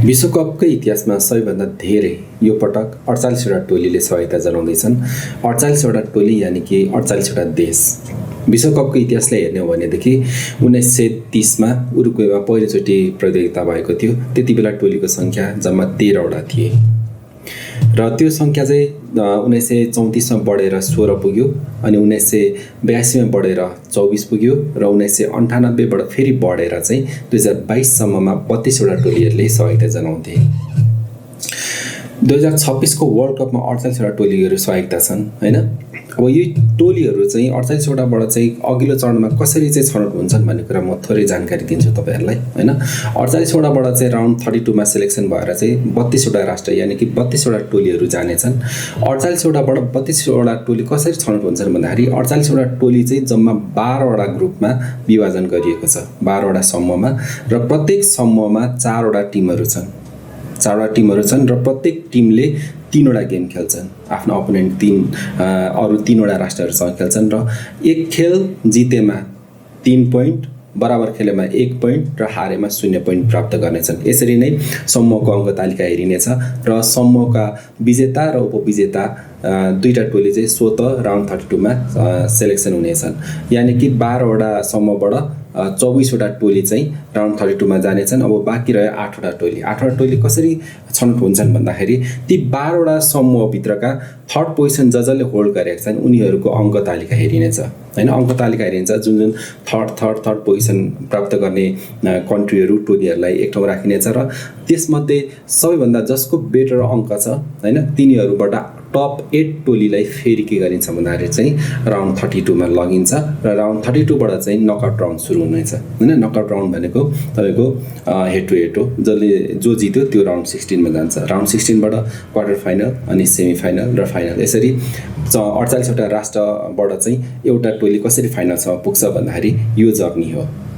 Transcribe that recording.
विश्वकपकै इतिहासमा सबैभन्दा धेरै यो पटक ४८वटा टोलीले सहायता जनाउँदैछन्। ४८वटा टोली यानि कि ४८वटा देश। विश्वकपको इतिहासलाई हेर्ने हो भनेदेखि 1930मा उरुग्वेमा पहिलोचोटि प्रतियोगिता भएको थियो। त्यति बेला टोलीको सङ्ख्या जम्मा 13वटा थिए र त्यो सङ्ख्या चाहिँ 1934मा बढेर 16 पुग्यो, अनि 1982मा बढेर 24 पुग्यो र 1998बाट फेरि बढेर चाहिँ 2022सम्ममा 32वटा टोलीहरूले सहयोगिता जनाउँथे। 2026को वर्ल्ड कपमा 48वटा टोलीहरू सहयोगिता छन् हैन। अब यी टोलीहरू चाहिँ 48वटाबाट चाहिँ अघिल्लो चरणमा कसरी चाहिँ छनौट हुन्छन् भन्ने कुरा म थोरै जानकारी दिन्छु तपाईहरुलाई हैन। 48वटाबाट चाहिँ राउन्ड 32मा सिलेक्सन भएर चाहिँ 32वटा राष्ट्र यानि कि 32वटा टोलीहरू जानेछन्। 48वटाबाट 32वटा टोली कसरी छनौट हुन्छन् भन्दाखेरि 48वटा टोली चाहिँ जम्मा 12वटा ग्रुपमा विभाजन गरिएको छ, 12वटा समूहमा, र प्रत्येक समूहमा 4वटा टिमहरू छन्। 4वटा टिमहरू छन् र प्रत्येक टिमले 3वटा गेम खेल्छन्। आफ्नो अपोनेन्ट अरु 3वटा राष्ट्रहरूसँग खेल्छन् र एक खेल जितेमा 3 पोइन्ट, बराबर खेलेमा 1 पोइन्ट र हारेमा 0 पोइन्ट प्राप्त गर्नेछन्। यसरी नै समूहको अङ्क तालिका हेरिनेछ र समूहका विजेता र उपविजेता दुईटा टोली चाहिँ स्वतः राउन्ड 32मा सिलेक्सन हुनेछन्। यानि कि 12वटा समूहबाट 24वटा टोली चाहिँ राउन्ड 32मा जानेछन्। अब बाँकी रह्यो 8वटा टोली। 8वटा टोली कसरी छनौट हुन्छन् भन्दाखेरि ती 12वटा समूहभित्रका थर्ड पोजिसन जसले होल्ड गरेका छन् उनीहरूको अङ्क तालिका हेरिनेछ हैन। अङ्क तालिका हेरिन्छ, जुन जुन थर्ड पोजिसन प्राप्त गर्ने कन्ट्रीहरू, टोलीहरूलाई एक ठाउँ राखिनेछ र त्यसमध्ये सबैभन्दा जसको बेटर अङ्क छ हैन तिनीहरूबाट टप 8 टोलीलाई फेरि के गरिन्छ भन्दाखेरि चाहिँ राउन्ड 32मा लगिन्छ र राउन्ड 32बाट चाहिँ नकआउट राउन्ड सुरु हुनेछ हैन। नकआउट राउन्ड भनेको तपाईको हेड टु हेड हो, जो जित्यो त्यो राउन्ड 16मा जान्छ। राउन्ड 16बाट क्वार्टर फाइनल अनि सेमी फाइनल र फाइनल। यसरी 48वटा राष्ट्रबाट चाहिँ एउटा टोली कसरी फाइनलसम्म पुग्छ भन्दाखेरि यो जर्नी हो।